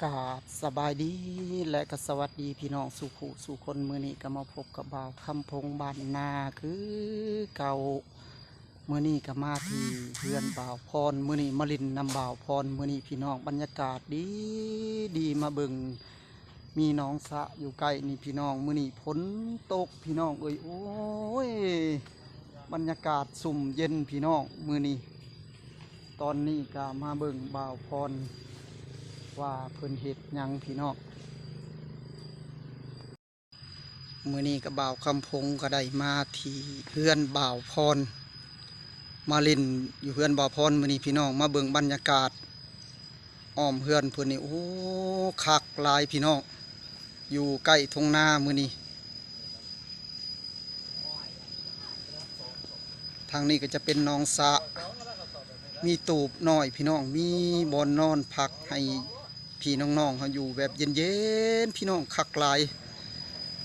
ກາບສະບາຍດີ ແລະ ກໍສະຫວັດດີພີ່ນ້ອງສູ່ຜູ້ສູ່ຄົນ. ມື້ນີ້ກໍມາພົບກັບບ່າວຄຳພົງບ້ານນາຄືເກົ່າ. ມື້ນີ້ກໍມາທີ່ເຮືອນບ່າວພອນ, ມື້ນີ້ມາຫຼິ້ນນຳບ່າວພອນ. ມື້ນີ້ພີ່ນ້ອງ ບັນຍາກາດດີໆ ມາເບິ່ງ ມີໜອງສະຢູ່ໃກ້ນີ້ພີ່ນ້ອງ. ມື້ນີ້ຝົນຕົກພີ່ນ້ອງເອີຍ ໂອ້ຍ ບັນຍາກາດຊຸ່ມເຢັນພີ່ນ້ອງມື້ນີ້. ຕອນນີ້ກໍມາເບິ່ງບ່າວພອນວ່າເພິ່ນເຮັດຫຍັງພີ່ນ້ອງ. ມື້ນີ້ກໍບ່າວຄຳພົງກໍໄດ້ມາທີ່ເຮືອນບ່າວພອນ ມາຫຼິ້ນຢູ່ເຮືອນບ່າວພອນມື້ນີ້ພີ່ນ້ອງ. ມາເບິ່ງບັນຍາກາດອ້ອມເຮືອນເພິ່ນນີ້ ໂອ້ ຄັກຫຼາຍພີ່ນ້ອງ ຢູ່ໃກ້ທົ່ງນາມື້ນີ້. ທາງນີ້ກໍຈະເປັນໜອງສະ ມີຕູບນ້ອຍພີ່ນ້ອງ ມີບ່ອນນອນພັກໃຫ້ພີ່ນ້ອງໆເຮົາຢູ່ແບບເຢັນໆ ພີ່ນ້ອງ ຄັກຫຼາຍ.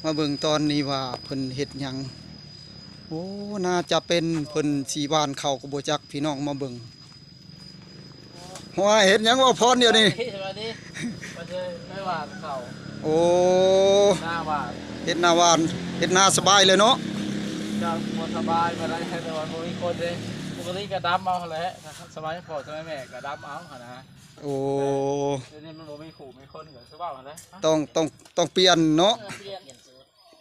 ມາເບິ່ງຕອນນີ້ວ່າເພິ່ນເຮັດຫຍັງ. ໂອ້ ໜ້າຈະເປັນເພິ່ນຊິຫວ່ານເຂົ້າກໍບໍ່ຈັກພີ່ນ້ອງ ມາເບິ່ງ. ໂອ້ຍ ເຮັດຫຍັງບ່າວພອນດຽວນີ້? ສະບາຍດີ ມາເຊີຍ ໄປຫວ່ານເຂົ້າ. ໂອ້ ໜ້າຫວ່ານ ເຮັດນາຫວ່ານ ເຮັດນາສະບາຍເລີຍເນາະ. ກໍບໍ່ສະບາຍປານໃດ ແຕ່ວ່າບໍ່ມີຄົນເດ້. ປົກກະຕິກໍດຳເອົາຫັ້ນແຫຼະ ສະໄໝພໍ່ສະໄໝແມ່ກໍດຳເອົາຫັ້ນນະ. ໂອ້ ດຽວນີ້ມັນບໍ່ມີຄູ່ມີຄົນກໍຄືເວົ້າຫັ້ນແຫຼະ. ຕ້ອງ ຕ້ອງ ຕ້ອງປ່ຽນເນາະ. ເອີ ປ່ຽນ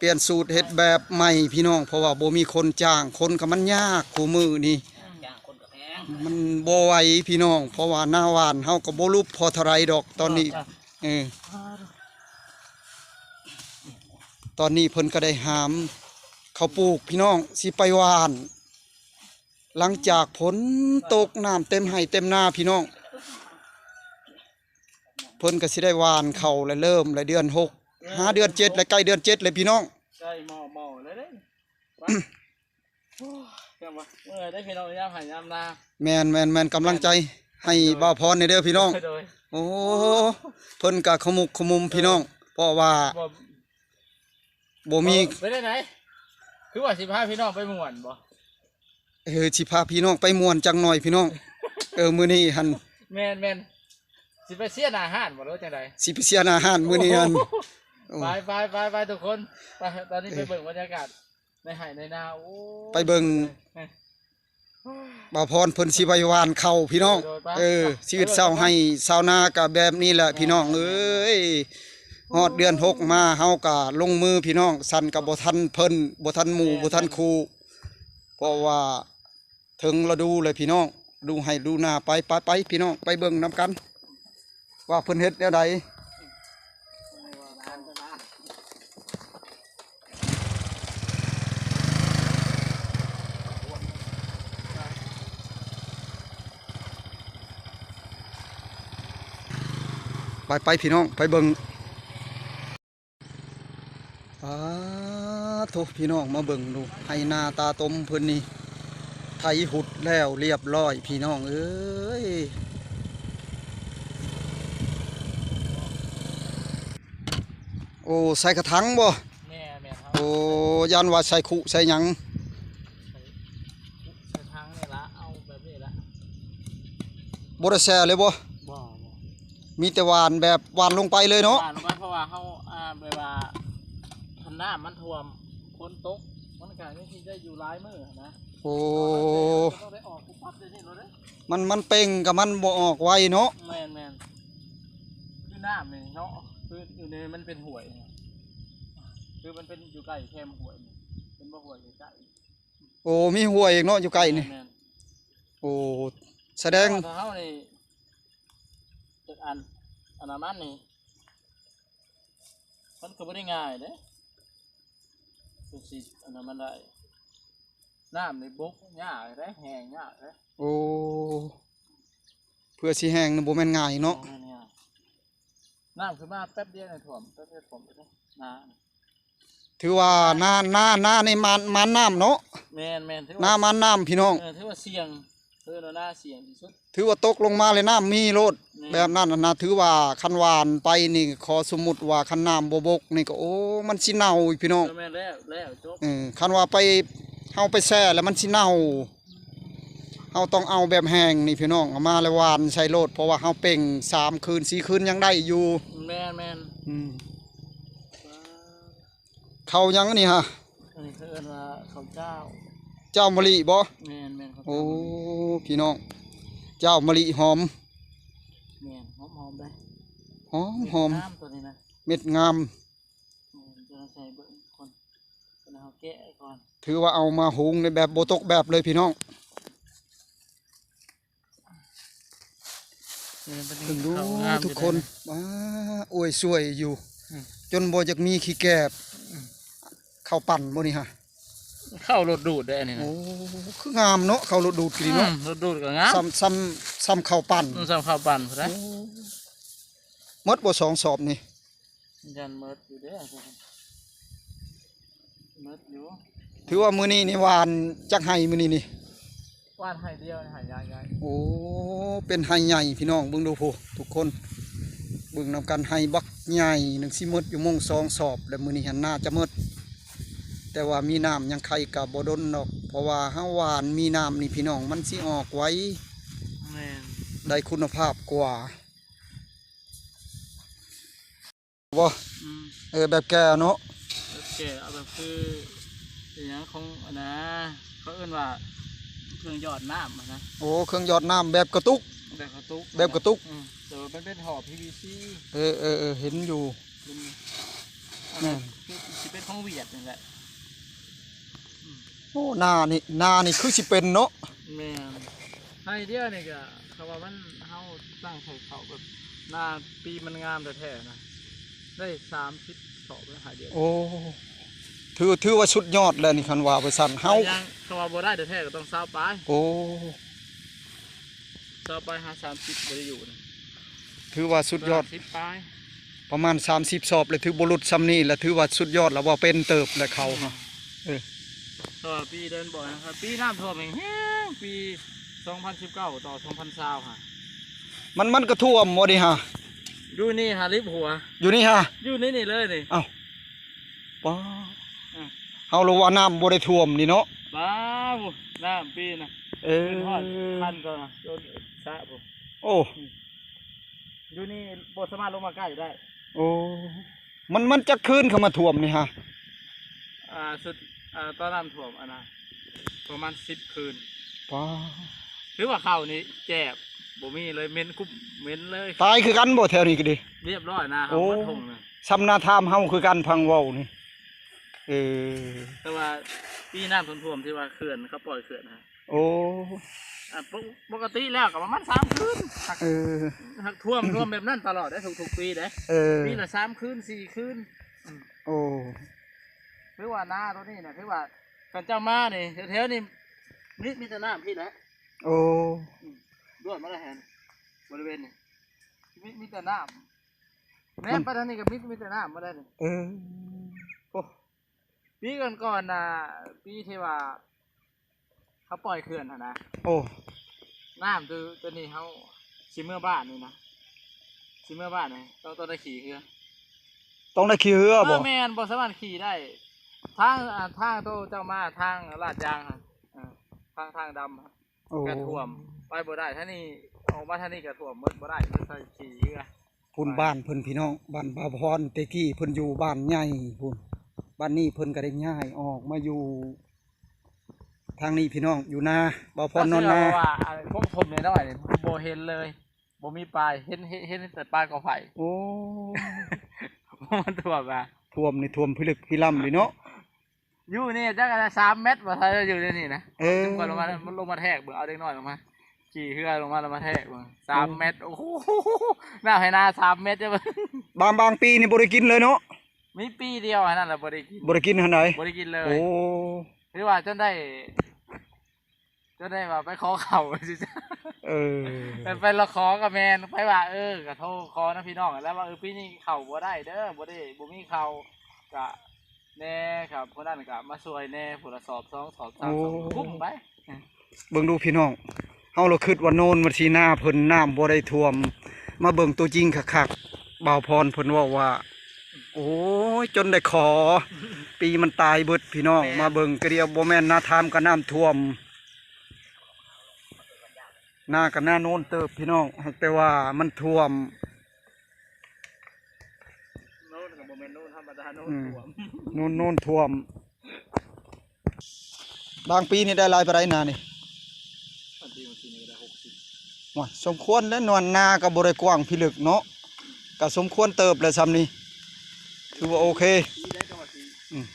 ປ່ຽນສູດເຮັດແບບໃໝ່ພີ່ນ້ອງ ເພາະວ່າບໍ່ມີຄົນຈ້າງ ຄົນກໍມັນຍາກຄູ່ມື້ນີ້. ຈ້າງຄົນກໍແພງ ມັນບໍ່ໄຫວພີ່ນ້ອງ ເພາະວ່າໜ້າຫວ່ານເຮົາກໍບໍ່ຫຼຸບພໍເທົ່າໃດດອກຕອນນີ້. ເອີ ຕອນນີ້ເພິ່ນກໍໄດ້ຫາມເຂົ້າປູກພີ່ນ້ອງ ຊິໄປຫວ່ານ. ຫຼັງຈາກຝົນຕົກ ນ້ຳເຕັມໄຮ່ເຕັມນາພີ່ນ້ອງ ເພິ່ນກໍຊິໄດ້ຫວ່ານເຂົ້າແລ້ວ ເລີ່ມແລ້ວ ເດືອນຫົກ ຫາເດືອນເຈັດແລ້ວ ໃກ້ເດືອນເຈັດແລ້ວພີ່ນ້ອງ. ໃກ້ໝໍ້ໆແລ້ວເດ້. ໂອ້ຍ ຈັ່ງວ່າເມື່ອຍເດ້ພີ່ນ້ອງ ຍາມໄຮ່ຍາມນາ. ແມ່ນໆໆ ກຳລັງໃຈໃຫ້ບ່າວພອນແດ່ເດີພີ່ນ້ອງ. ໂດຍ ໂອ້ ເພິ່ນກໍຂະໝຸກຂະມຸມພີ່ນ້ອງ ເພາະວ່າບໍ່ ບໍ່ມີ ເປັນຈັ່ງໃດ? ຄືວ່າຊິພາພີ່ນ້ອງໄປມ່ວນບໍ່? ເອີ ຊິພາພີ່ນ້ອງໄປມ່ວນຈັກໜ່ອຍພີ່ນ້ອງ. ເອີ ມື້ນີ້ຫັ້ນ ແມ່ນໆ ຊິໄປເຊຍໜ້າຮ້ານບໍ່ ຫຼືວ່າຈັ່ງໃດ? ຊິໄປເຊຍໜ້າຮ້ານມື້ນີ້ຫັ້ນ. ໂອ້ ໄປໆໆໆ ທຸກຄົນ ໄປ ຕອນນີ້ໄປເບິ່ງບັນຍາກາດໃນໄຮ່ໃນນາ. ໂອ້ ໄປເບິ່ງ ເອີ ບ່າວພອນເພິ່ນຊິໄປຫວ່ານເຂົ້າພີ່ນ້ອງ. ໂດຍໆ ໄປ ເອີ ໄປ ຊີວິດຊາວໄຮ່ຊາວນາກໍແບບນີ້ແຫຼະ ແມ່ນໆ ພີ່ນ້ອງເອີຍ. ຮອດເດືອນຫົກມາເຮົາກໍລົງມືພີ່ນ້ອງ ສັນກໍບໍ່ທັນເພິ່ນ ບໍ່ທັນໝູ່ ແມ່ນໆ ບໍ່ທັນຄູ່ ເພາະວ່າເຖິງລະດູແລ້ວພີ່ນ້ອງ ດູໄຮ່ດູນາ. ໄປໆໆ ພີ່ນ້ອງ ໄປເບິ່ງນຳກັນວ່າເພິ່ນເຮັດແນວໃດ. ໄປໆ ພີ່ນ້ອງ ໄປເບິ່ງ. ປາໂທ້ ພີ່ນ້ອງ ມາເບິ່ງດູ ໄຮ່ນາຕາຕົມເພິ່ນນີ້ ໄຖຫຸດແລ້ວລຽບຮ້ອຍ ພີ່ນ້ອງເອີຍ. ໂອ້ ໃສ່ກະຖັງບໍ່? ແມ່ນໆ ໂອ້ ຢ້ານວ່າໃສ່ຄຸໃສ່ຫຍັງ. ໃສ່ ໃສ່ຖັງນີ້ລະ ເອົາແບບນີ້ລະ. ບໍ່ໄດ້ແຊ່ເລີຍບໍ່? ບໍ່ ບໍ່ ມີແຕ່ຫວ່ານແບບຫວ່ານລົງໄປເລີຍເນາະ. ຫວ່ານລົງໄປ ເພາະວ່າເຮົາ ອ່າ ແບບວ່າ ຄັນນ້ຳມັນຖ້ວມ ຝົນຕົກ ມັນກໍຍັງຊິໄດ້ຢູ່ຫຼາຍມື້ຫັ້ນນະ. ໂອ້ ຕ້ອງໄດ້ອອກປຸບປັບດຽວນີ້ໂລດເດ້. ມັນ ມັນເປັ່ງກໍມັນບໍ່ອອກໄວເນາະ. ແມ່ນໆ ຄືນ້ຳນີ້ເນາະ ຄືຢູ່ໃນ ມັນເປັນຫ້ວຍ ຄືມັນເປັນຢູ່ໃກ້ແຄມຫ້ວຍນີ້ ເຫັນບໍ່ ຫ້ວຍໃກ້ໆ. ໂອ້ ມີຫ້ວຍອີກເນາະ ຢູ່ໃກ້ນີ້. ແມ່ນໆ ໂອ້ ສະແດງ ເຮົານີ້ ຈັກອັນ ອັນນັ້ນມັນນີ້ ມັນກໍບໍ່ໄດ້ງ່າຍເດ້ ຄືຊິອັນນັ້ນມັນໄດ້. ນ້ຳນີ້ບົກຍາກເດ້ ແຫ້ງຍາກເດ້. ໂອ້ ເພື່ອຊິແຫ້ງນີ້ບໍ່ແມ່ນງ່າຍເນາະ. ບໍ່ແມ່ນງ່າຍ. ນ້ຳຂຶ້ນມາແປັບດຽວນີ້ຖ້ວມ ແປັບດຽວຖ້ວມເລີຍນາ. ຖືວ່ານາ ນາ ນານີ້ມານ ມານນ້ຳເນາະ. ແມ່ນໆ ຖືວ່າ ນາມານນ້ຳ ພີ່ນ້ອງ. ເອີ ຖືວ່າສ່ຽງ ເອີ ນາສ່ຽງທີ່ສຸດ. ຖືວ່າຕົກລົງມາແລ້ວນ້ຳມີໂລດ. ແມ່ນ. ແບບນັ້ນນະ ຖືວ່າຄັນຫວ່ານໄປນີ້ ຂໍສົມມຸດວ່າຄັນນ້ຳບໍ່ບົກນີ້ກໍ ໂອ້ ມັນຊິເນົ່າອີກ ພີ່ນ້ອງ. ເອີ ແມ່ນແລ້ວ ແລ້ວ ຈົບ. ເອີ ຄັນວ່າໄປ ເຮົາໄປແຊ່ແລ້ວມັນຊິເນົ່າ. ເຮົາຕ້ອງເອົາແບບແຫ້ງນີ້ພີ່ນ້ອງ ເອົາມາແລ້ວຫວ່ານໃສ່ໂລດ ເພາະວ່າເຮົາເປັ່ງສາມຄືນສີ່ຄືນຍັງໄດ້ຢູ່. ແມ່ນໆ ອືມ ເຂົ້າຫຍັງອັນນີ້ຮະ? ອັນນີ້ເຂົາເອີ້ນວ່າເຂົ້າຈ້າວ ເຈົ້າມະລິບໍ່? ແມ່ນໆ ເຂົ້າ ໂອ້ ຈ້າວມະລິ ພີ່ນ້ອງ ເຈົ້າມະລິຫອມ ແມ່ນ ຫອມໆ ເດ້ ຫອມໆ ງາມຕົວນີ້ນະ ເມັດງາມ. ອືມ ຈະໃສ່ເບິ່ງກ່ອນ ເຮົາແກະກ່ອນ ຖືວ່າເອົາມາຫຸງໃນແບບບໍ່ຕົກແບບເລີຍພີ່ນ້ອງ. ເບິ່ງດູທຸກຄົນ ວ້າ ອວຍສວຍຢູ່ ອືມ ຈົນບໍ່ຢາກມີຂີ້ແກບ. ອືມ ເຂົ້າປັ່ນບໍ່ນີ້ຮະ? ເຂົ້າລົດດູດເດ້ອັນນີ້ນະ. ໂອ້ ຄືງາມເນາະ ເຂົ້າລົດດູດກີ້ເນາະ. ອືມ ລົດດູດກໍງາມ ສ່ຳ ສ່ຳ ສ່ຳເຂົ້າປັ່ນ ອືມ ສ່ຳເຂົ້າປັ່ນພຸ້ນນະ. ໂອ້ ໝົດບໍ່ສອງສອບນີ້? ຢ້ານໝົດຢູ່ເດ້ ໝົດຢູ່. ຖືວ່າມື້ນີ້ນີ້ຫວ່ານຈັກໄຮ່ມື້ນີ້ນີ້? ຫວ່ານໄຮ່ດຽວ ໄຮ່ໃຫຍ່ໆ. ໂອ້ ເປັນໄຮ່ໃຫຍ່ພີ່ນ້ອງ ເບິ່ງດູພຸ້ນທຸກຄົນ ເບິ່ງນຳກັນ ໄຮ່ບັກໃຫຍ່ໜຶ່ງ ຊິໝົດຢູ່ໂມງສອງສອບ ແລະມື້ນີ້ຫັ້ນໜ້າຈະໝົດ. ແຕ່ວ່າມີນ້ຳຍັງໄຄກໍບໍ່ດົນດອກ ເພາະວ່າເຮົາຫວ່ານມີນ້ຳນີ້ພີ່ນ້ອງ ມັນຊິອອກໄວ ແມ່ນ ໄດ້ຄຸນນະພາບກວ່າ. ບໍ່ ອືມ ເອີ ແບບແກ່ເນາະ ແບບແກ່ ເອົາແບບຄືອີຫຍັງຂອງອັນນະ ເຂົາເອີ້ນວ່າເຄື່ອງຢອດນ້ຳຫັ້ນນະ. ໂອ້ ເຄື່ອງຢອດນ້ຳແບບກະຕຸກ ແບບກະຕຸກ ແບບກະຕຸກ ອືມ ແຕ່ວ່າມັນເປັນທໍ່ ພີວີຊີ. ເອີໆໆ ເຫັນຢູ່ ເຫັນຢູ່ ແມ່ນ ຄືຊິເປັນຂອງຫວຽດນີ້ແຫຼະ. ໂອ້ ນານີ້ ນານີ້ຄືຊິເປັນເນາະ. ແມ່ນ ໄຮ່ດຽວນີ້ກະ ເຂົາວ່າມັນ ເຮົາຕັ້ງໃສ່ເຂົ້າແບບ ນາປີມັນງາມແທ້ໆນະ ໄດ້ສາມສິບສອບເລີຍໄຮ່ດຽວ. ໂອ້ ຖື ຖືວ່າສຸດຍອດແລ້ວນີ້ ຄັນວ່າໄປຊັ້ນເຮົາ ເຂົາວ່າບໍ່ໄດ້ແທ້ໆກໍຕ້ອງຊາວປາຍ. ໂອ້ ຊາວປາຍຫາສາມສິບບໍ່ໄດ້ຢູ່ນະ ຖືວ່າສຸດຍອດ ປະມານສາມສິບປາຍ ປະມານສາມສິບສອບ ແລະຖືບໍ່ຫຼຸດຊ່ຳນີ້ ແລະຖືວ່າສຸດຍອດ ແລະວ່າເປັນເຕີບແລະເຂົາ ອືມ ຮະ. ເອີ ເພາະວ່າປີເດີນບໍ່ນະ ປີນ້ຳຖ້ວມແຮງໆ ປີສອງພັນສິບເກົ້າຕໍ່ສອງພັນຊາວ ຮະ ມັນ ມັນກະຖ້ວມບໍ່ນີ້ ຮະ? ຢູ່ນີ້ ຮະ ລິບຫົວ ຢູ່ນີ້ ຮະ ຢູ່ໃນນີ້ເລີຍນີ້. ເອົ້າ ປ້າ ອືມ ເຮົາລະວ່ານ້ຳບໍ່ໄດ້ຖ້ວມນີ້ເນາະ. ປ້າ ນ້ຳປີນະ ເອີ ເປັນຮອດຄັນຕົວນະ ຈົນສະພຸ້ນ. ໂອ້ ອືມ ຢູ່ນີ້ບໍ່ສາມາດລົງມາໃກ້ໄດ້. ໂອ້ ມັນ ມັນຈັກຄືນເຂົ້າມາຖ້ວມນີ້ຮະ? ອ່າ ຊຸດ ອ່າ ຕອນນ້ຳຖ້ວມອັນນະ ປະມານສິບຄືນ. ປ້າ ຖືວ່າເຂົ້ານີ້ແຈບ ບໍ່ມີເລີຍ ເໝັນກຸ້ມເໝັນເລີຍ. ຕາຍຄືກັນບໍ່ແຖວນີ້ກະດີ? ລຽບຮ້ອຍນາເຮົາ ໂອ້ ໝົດທົ່ງນະ ຊ່ຳນາທາມເຮົາຄືກັນ ຟັງເວົ້ານີ້. ເອີ ແຕ່ວ່າປີນ້ຳຖ້ວມໆ ທີ່ວ່າເຂື່ອນ ເຂົາປ່ອຍເຂື່ອນຫັ້ນ ໂອ້ ອ່າ ປົກ ປົກກະຕິແລ້ວກໍປະມານສາມຄືນ. ເອີ ຫາກຖ້ວມ ຖ້ວມແບບນັ້ນຕະຫຼອດເດ້ ທຸກໆປີເດ້. ເອີ ປີລະສາມຄືນ ສີ່ຄືນ. ອືມ ໂອ້ ຄືວ່ານາໂຕນີ້ນະ ຄືວ່າຄັນເຈົ້າມານີ້ ແຖວໆນີ້ມີ ມີແຕ່ນ້ຳພີ້ແຫຼະ. ໂອ້ ອືມ ລວດມາແລ້ວຫັ້ນ ບໍລິເວນນີ້ ມີ ມີແຕ່ນ້ຳ ແນມໄປທາງນີ້ກໍມີ ມີແຕ່ນ້ຳໝົດແລ້ວນີ້. ເອີ ໂອ້ ປີກ່ອນໆນະ ປີທີ່ວ່າເຂົາປ່ອຍເຂື່ອນຫັ້ນນະ. ໂອ້ ນ້ຳໂຕ ໂຕນີ້ເຮົາຊິເມືອບ້ານນີ້ນະ ຊິເມືອບ້ານນີ້ ຕ້ອງ ຕ້ອງໄດ້ຂີ່ເຮືອ. ຕ້ອງໄດ້ຂີ່ເຮືອບໍ່? ເອີ ແມ່ນ ບໍ່ສາມາດຂີ່ໄດ້. ທາງ ອ່າ ທາງໂຕເຈົ້າມາ ທາງລາດຢາງຫັ້ນ ເອີ ທາງ ທາງດຳ ໂອ້ ກະຖ້ວມ ໄປບໍ່ໄດ້. ທາງນີ້ ອອກມາທາງນີ້ກະຖ້ວມໝົດ ບໍ່ໄດ້ ຕ້ອງໃຊ້ຂີ່ເຮືອ. ພຸ້ນບ້ານເພິ່ນພີ່ນ້ອງ ບ້ານບ່າວພອນ ແຕ່ກີ້ເພິ່ນຢູ່ບ້ານໃຫຍ່ພຸ້ນ ບ້ານນີ້ເພິ່ນກະໄດ້ຍ້າຍອອກມາຢູ່ທາງນີ້ພີ່ນ້ອງ ຢູ່ນາ ບ່າວພອນນອນນາ. ວ່າ ອ່າ ພວກຖົມນ້ອຍໆນີ້ບໍ່ເຫັນເລີຍ ບໍ່ມີປາຍ ເຫັນ ເຫັນ ເຫັນແຕ່ປາຍກໍໄຜ່. ໂອ້ ມັນຖ້ວມນະ ຖ້ວມນີ້ຖ້ວມພິລຶກພິລຳເລີຍເນາະ. ຢູ່ນີ້ຈັກສາມແມັດບໍ່ ຖ້າຢູ່ໃນນີ້ນະ. ເອີ ເອົາລົງມາ ລົງມາແທກເບິ່ງ ເອົາເດັກນ້ອຍລົງມາ ຂີ່ເຮືອລົງມາ ແລ້ວມາແທກເບິ່ງ ສາມແມັດ. ໂອ້ ໂອ້ໂຫ ນ້ຳໄຮ່ນາສາມແມັດ. ບາງ ບາງປີນີ້ບໍ່ໄດ້ກິນເລີຍເນາະ. ມີປີດຽວຫັ້ນນະ ບໍ່ໄດ້ກິນ ບໍ່ໄດ້ກິນຫັ້ນໃດ ບໍ່ໄດ້ກິນເລີຍ. ໂອ້ ຄືວ່າຈົນໄດ້ ຈົນໄດ້ວ່າໄປຂໍເຂົ້າ. ເອີ ໄປ ໄປລະຂໍກໍແມ່ນ ໄປວ່າ ເອີ ກໍໂທຂໍນຳພີ່ນ້ອງແລ້ວວ່າ ເອີ ປີນີ້ເຂົ້າບໍ່ໄດ້ເດີ ບໍ່ໄດ້ ບໍ່ມີເຂົ້າ ກະແດ່ ກັບຜູ້ນັ້ນກະມາຊ່ວຍແດ່ ຜູ້ລະສອບສອງສອບສາມສອບ ໂອ້ ກຸ້ມໄປ. ເບິ່ງດູພີ່ນ້ອງ ເຮົາລະຄິດວ່າໂນນວັດສີນາເພິ່ນນ້ຳບໍ່ໄດ້ຖ້ວມ ມາເບິ່ງຕົວຈິງຄັກໆ ບ່າວພອນເພິ່ນເວົ້າວ່າ ໂອ້ຍ ຈົນໄດ້ຂໍ ປີມັນຕາຍເບິດພີ່ນ້ອງ. ແມ່ນ ມາເບິ່ງກະດຽວ ບໍ່ແມ່ນນາທາມກະນ້ຳຖ້ວມ. ນາກໍນາໂນນເຕີບພີ່ນ້ອງ ຫາກແຕ່ວ່າມັນຖ້ວມ ໂນນກໍບໍ່ແມ່ນໂນນທຳມະດາ ໂນນ ອືມ ຖ້ວມ ໂນນ ໂນນຖ້ວມ. ບາງປີນີ້ໄດ້ຫຼາຍປານໃດນານີ້? ບາງປີ ບາງປີນີ້ກໍໄດ້ຫົກສິບ. ໂອ້ຍ ສົມຄວນແລ້ວ ນວນນາກໍບໍ່ໄດ້ກວ້າງພິລຶກເນາະ ກໍສົມຄວນເຕີບແລ້ວຊ່ຳນີ້ ຖືວ່າໂອເຄ. ອືມ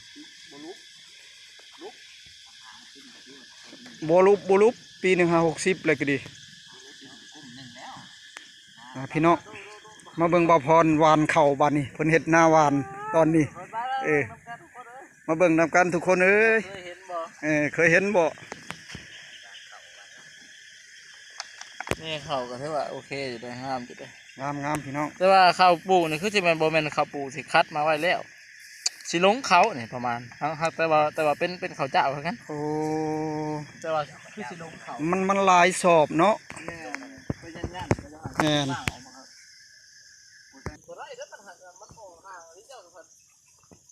ບໍ່ຫຼຸບ ບໍ່ຫຼຸບ ປີໜຶ່ງຫາຫົກສິບເລີຍກໍດີ. ອ່າ ພີ່ນ້ອງ ມາເບິ່ງບ່າວພອນຫວ່ານເຂົ້າບາດນີ້ ເພິ່ນເຮັດນາຫວ່ານຕອນນີ້ ເອີ ມາເບິ່ງນຳກັນທຸກຄົນເອີຍ. ເຄີຍເຫັນບໍ່? ເອີ ເຄີຍເຫັນບໍ່? ນີ້ເຂົ້າກໍຖືວ່າໂອເຄຢູ່ເດ້ ງາມຢູ່ເດ້ ງາມໆ ພີ່ນ້ອງ. ແຕ່ວ່າເຂົ້າປູກນີ້ຄືຊິແມ່ນ ບໍ່ແມ່ນເຂົ້າປູກທີ່ຄັດມາໄວ້ແລ້ວ ຊິລົງເຂົ້ານີ້ປະມານ ຫາກ ຫາກແຕ່ວ່າ ແຕ່ວ່າເປັນ ເປັນເຂົ້າເຈົ້າຄືກັນ. ໂອ້ ແຕ່ວ່າຄືຊິລົງເຂົ້າ ມັນ ມັນຫຼາຍສອບເນາະ. ແມ່ນ ໄປຢ້ານໆ ໄປຢ້ານໆ ແມ່ນ ລ້າງອອກມາ ບໍ່ໄດ້ເດີ ມັນຫາກ ມັນອອກຫ່າງນີ້ເຈົ້າ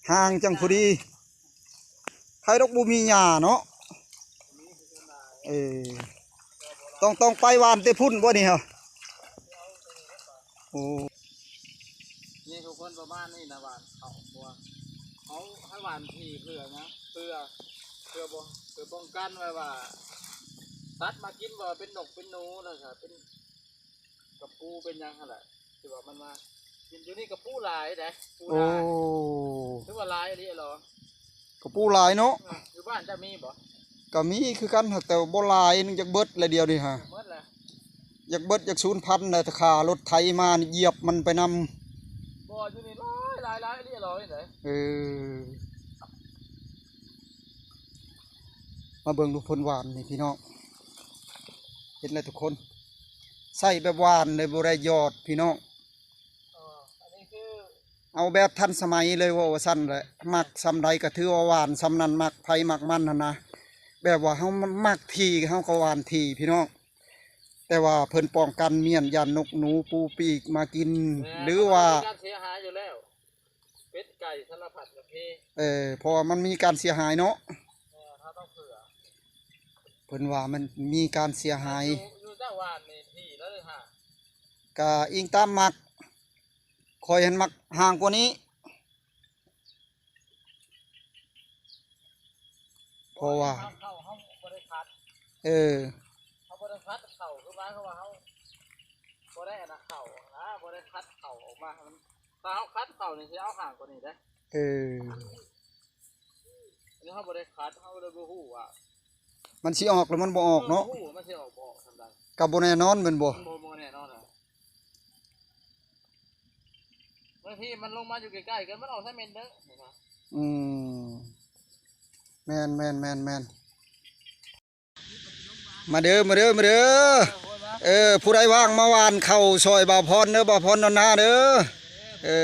ຫ່າງຈັ່ງພໍດີ ໃຜດອກບໍ່ມີຫຍ້າເນາະ. ເອີ ຕ້ອງ ຕ້ອງໄປຫວ່ານແຕ່ພຸ້ນບໍ່ນີ້ຮະ? ໂອ້ ນີ້ທຸກຄົນ ປະມານນີ້ນະ ຫວ່ານເຂົ້າ ເພາະວ່າເຮົາໃຫ້ຫວ່ານທີ່ເພື່ອຫຍັງ? ເພື່ອ ເພື່ອບໍ່ ເພື່ອປ້ອງກັນໄວ້ວ່າ ສັດມາກິນ ບໍ່ວ່າເປັນນົກເປັນໜູ ແລ້ວກໍເປັນ ກະປູເປັນຫຍັງຫັ້ນແຫຼະ ທີ່ວ່າມັນມາກິນຢູ່ນີ້ ກະປູຫຼາຍເດ້ ປູຫຼາຍ. ໂອ້ ຖືວ່າຫຼາຍອີ່ຫຼີເນາະ ກະປູຫຼາຍເນາະ. ອ່າ ຢູ່ບ້ານເຈົ້າມີບໍ່? ກະມີຄືກັນ ຫາກແຕ່ບໍ່ຫຼາຍ ມັນຢາກເບິດແລ້ວດຽວນີ້ຫາ ເບິດແລ້ວ ຢາກເບິດ ຢາກສູນພັນແລ້ວ ຖ້າຂ້າລົດໄຖມານີ້ຢຽບມັນໄປນຳ. ບໍ່ ຢູ່ນີ້ຫຼາຍ ຫຼາຍ ຫຼາຍອີ່ຫຼີເນາະ. ເອີ ມາເບິ່ງດູເພິ່ນຫວ່ານນີ້ພີ່ນ້ອງ ເຫັນແລ້ວທຸກຄົນ ໃຊ້ແບບຫວ່ານເລີຍ ບໍ່ໄດ້ຢອດພີ່ນ້ອງ. ເອີ ອັນນີ້ຄືເອົາແບບທັນສະໄໝເລີຍ ເວົ້າວ່າຊັ້ນແຫຼະ ມັກຊ່ຳໃດກໍຖືວ່າຫວ່ານຊ່ຳນັ້ນ ມັກໃຜມັກມັນຫັ້ນນະ ແບບວ່າເຮົາມັກທີ່ ເຮົາກໍຫວ່ານທີ່ພີ່ນ້ອງ. ແຕ່ວ່າເພິ່ນປ້ອງກັນມ້ຽນ ຢ້ານນົກໜູປູປີກມາກິນ ແມ່ນ ຫຼືວ່າ ມັນມີການເສຍຫາຍຢູ່ແລ້ວ ເປັດໄກ່ສາລະພັດປະເພດ. ເອີ ເພາະວ່າມັນມີການເສຍຫາຍເນາະ. ແມ່ນ ເຮົາຕ້ອງເຜື່ອ ເພິ່ນວ່າມັນມີການເສຍຫາຍ. ຢູ່ ຢູ່ເຈົ້າຫວ່ານນີ້ທີ່ລະເລີຍຫາ ກະອີງຕາມມັກ ຂ້ອຍຫັ້ນມັກຫ່າງກວ່ານີ້ ເພາະວ່າ ເຮົາ ເຮົາ ເຮົາບໍ່ໄດ້ຂັດ. ເອີ ເຮົາບໍ່ໄດ້ຂັດເຂົ້າ ຄືໝາຍຄວາມວ່າເຮົາບໍ່ໄດ້ອັນນະເຂົ້ານະ ບໍ່ໄດ້ຂັດເຂົ້າອອກມາໃຫ້ມັນ ຖ້າເຮົາຂັດເຂົ້ານີ້ຊິເອົາຫ່າງກວ່ານີ້ເດ້. ເອີ ອັນນີ້ເຮົາບໍ່ໄດ້ຂັດ ເຮົາເລີຍບໍ່ຮູ້ວ່າມັນຊິອອກ ຫຼື ມັນບໍ່ອອກເນາະ. ເອີ ບໍ່ຮູ້ວ່າມັນຊິອອກບໍ່ອອກສ່ຳໃດ ກໍບໍ່ແນ່ນອນແມ່ນບໍ່? ມັນບໍ່ ບໍ່ແນ່ນອນແຫຼະ ບາງທີມັນລົງມາຢູ່ໃກ້ໆກັນ ມັນອອກໃສ່ເມັນເດີ. ອືມ ແມ່ນໆໆໆ. ມາເດີ ມາເດີ ມາເດີ ເອີ ຜູ້ໃດວ່າງມາຫວ່ານເຂົ້າຊ່ອຍບ່າວພອນເດີ ບ່າວພອນນອນນາເດີ. ເອີ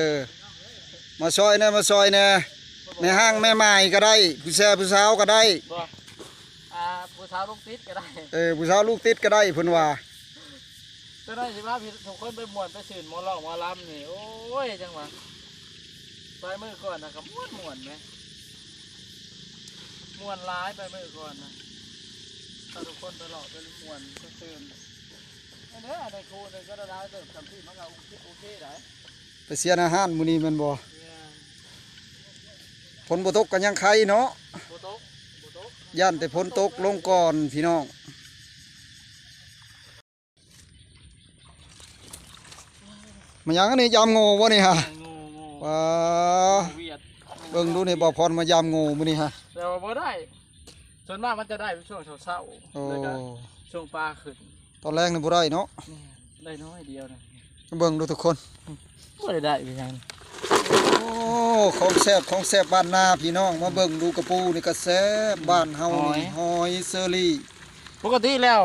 ມາຊ່ອຍແດ່ ມາຊ່ອຍແດ່ ແມ່ຮ້າງແມ່ໝ້າຍກໍໄດ້ ຜູ້ແຊ ຜູ້ສາວກໍໄດ້ ບໍ່ ອ່າ ຜູ້ສາວລູກຕິດກໍໄດ້. ເອີ ຜູ້ສາວລູກຕິດກໍໄດ້ ເພິ່ນວ່າ. ເຈົ້າໜ້ອຍຊິພາທຸກຄົນໄປມ່ວນໄປຊື່ນໝໍຮ້ອງໝໍລຳນີ້ ໂອ້ຍ ຈັ່ງຫວະ ໄປມື້ກ່ອນນະກໍມ່ວນໆແມະ ມ່ວນຫຼາຍໄປມື້ກ່ອນນະ ພາທຸກຄົນໄປເລາະໄປມ່ວນໄປຊື່ນ. ອັນເດີ ໃນຄູໜຶ່ງກໍໄດ້ຫຼາຍເຕີບ ຊ່ຳທີ່ມັນກໍໂອເຄ ໂອເຄໄດ໋ ໄປເຊຍນາຮ້ານມື້ນີ້ແມ່ນບໍ່? ແມ່ນ ຝົນບໍ່ຕົກກໍຍັງໄຄເນາະ ບໍ່ຕົກ ບໍ່ຕົກ ຢ້ານແຕ່ຝົນຕົກລົງກ່ອນພີ່ນ້ອງ. ມາຫຍັງອັນນີ້ ຢາມໂງ່ບໍ່ນີ້ຫະ? ໂງ່ ໂງ່ ວ້າ ໂງ່ຫວຽດ ເບິ່ງດູນີ້ ບ່າວພອນມາຢາມໂງ່ມື້ນີ້ຫະ ແຕ່ວ່າບໍ່ໄດ້ ສ່ວນມາກມັນຈະໄດ້ຊ່ວງເຊົ້າໆ ໂອ້ ແລ້ວກໍຊ່ວງປາຂຶ້ນ ຕອນແລງນີ້ບໍ່ໄດ້ເນາະ. ແມ່ນ ໄດ້ໜ້ອຍດຽວນະ ເບິ່ງດູທຸກຄົນ ບໍ່ໄດ້ໄດ້ເປັນຫຍັງ. ໂອ້ ຂອງແຊບ ຂອງແຊບບ້ານນາພີ່ນ້ອງ ມາເບິ່ງດູກະປູນີ້ກໍແຊບ ອືມ ບ້ານເຮົານີ້ ຫອຍ ຫອຍເຊີຣີ ປົກກະຕິແລ້ວ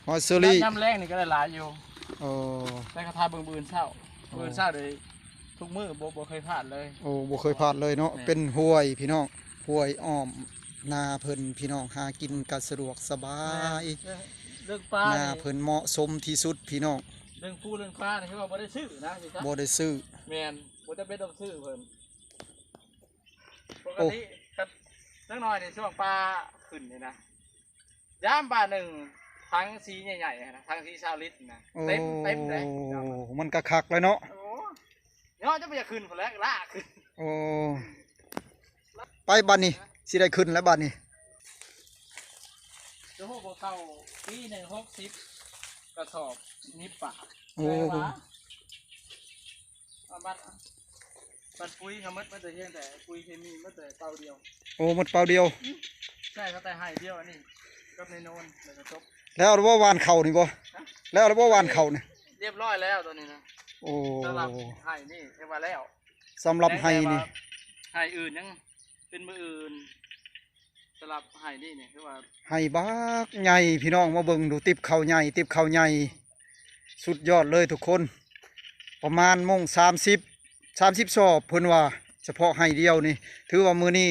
ຫອຍເຊີຣີ ຍາມແລງນີ້ກໍໄດ້ຫຼາຍຢູ່. ໂອ້ ແຕ່ກໍຖ້າເບິ່ງມື້ອື່ນເຊົ້າ ໂອ້ ມື້ອື່ນເຊົ້າເດ ທຸກມື້ບໍ່ ບໍ່ເຄີຍພາດເລີຍ. ໂອ້ ບໍ່ເຄີຍພາດເລີຍເນາະ. ແມ່ນ ເປັນຫ້ວຍພີ່ນ້ອງ ຫ້ວຍອ້ອມນາເພິ່ນພີ່ນ້ອງ ຫາກິນກໍສະດວກສະບາຍ. ແມ່ນ ເລື່ອງ ເລື່ອງປາ ນານີ້ເພິ່ນເໝາະສົມທີ່ສຸດພີ່ນ້ອງ. ເລື່ອງປູເລື່ອງປານີ້ຄືວ່າບໍ່ໄດ້ຊື້ນະ ບໍ່ໄດ້ຊື້. ແມ່ນ ບໍ່ຈຳເປັນຕ້ອງຊື້ເພິ່ນ. ປົກກະຕິ ໂອ້ ຄັນ ຈັກໜ້ອຍນີ້ ຊ່ວງປາຂຶ້ນນີ້ນະ ຍາມບາດໜຶ່ງ ຖັງສີ່ໃຫຍ່ໆ ຫັ້ນນະ ຖັງສີ່ຊາວລິດນະ ໂອ້ ເຕັມ ເຕັມເດ້ ມັນກໍຄັກແລ້ວເນາະ ໂອ້ ເນາະ ຈະບໍ່ຢາກຂຶ້ນພຸ້ນແຫຼະ ລາກຂຶ້ນ ໂອ້ ໄປບັດນີ້ ຊິໄດ້ຂຶ້ນແລ້ວບັດນີ້ ຈະຮູ້ບໍ່ ເຂົ້າປີໜຶ່ງຫົກສິບກະສອບ ໜີບປາກ ໂອ້ ແຕ່ວ່າ ເອົາບັດ ບັດປຸຍເຮົາໝົດ ໝົດແຕ່ ຮຽງແຕ່ປຸຍເຄມີ ໝົດແຕ່ເປົາດຽວ ໂອ້ ໝົດເປົາດຽວ ອືມ ໃຊ້ເຂົາແຕ່ໄຮ່ດຽວ ອັນນີ້ກັບໃນໂນນ ແລ້ວກໍຈົບ ແລ້ວບໍ່ຫວ່ານເຂົ້ານີ້ບໍ່? ຮະ? ແລ້ວບໍ່ຫວ່ານເຂົ້ານີ້? ຮຽບຮ້ອຍແລ້ວຕອນນີ້ນະ ໂອ້ ສຳລັບໄຮ່ນີ້ຖືວ່າແລ້ວ ສຳລັບໄຮ່ນີ້ ແຕ່ວ່າໄຮ່ອື່ນຍັງເປັນມື້ອື່ນ ສຳລັບໄຮ່ນີ້ນີ້ຄືວ່າ ໄຮ່ບັກໃຫຍ່ ພີ່ນ້ອງມາເບິ່ງດູ ຕິບເຂົ້າໃຫຍ່ ຕິບເຂົ້າໃຫຍ່ ສຸດຍອດເລີຍທຸກຄົນ ປະມານໂມງສາມສິບ ສາມສິບສອບ ເພິ່ນວ່າ ສະເພາະໄຮ່ດຽວນີ້ ຖືວ່າມື້ນີ້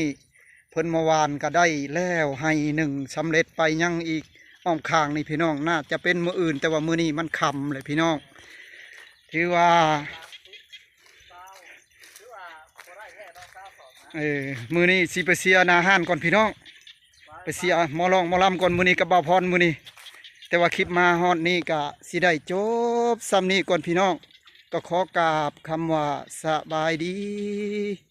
ເພິ່ນມາຫວ່ານກໍໄດ້ແລ້ວໄຮ່ໜຶ່ງ ສຳເລັດໄປ ຍັງອີກອ້ອມຂ້າງນີ້ພີ່ນ້ອງ ໜ້າຈະເປັນມື້ອື່ນ ແຕ່ວ່າມື້ນີ້ມັນຄ່ຳແລ້ວພີ່ນ້ອງ ຖືວ່າ ເອີ ມື້ນີ້ຊິໄປເຊຍໜ້າຮ້ານກ່ອນພີ່ນ້ອງ ໄປເຊຍໝໍລອງໝໍລຳກ່ອນມື້ນີ້ກັບບ່າວພອນມື້ນີ້ ແຕ່ວ່າຄລິບມາຮອດນີ້ກະຊິໄດ້ຈົບສ່ຳນີ້ກ່ອນພີ່ນ້ອງ ກໍຂໍກາບຄຳວ່າສະບາຍດີ.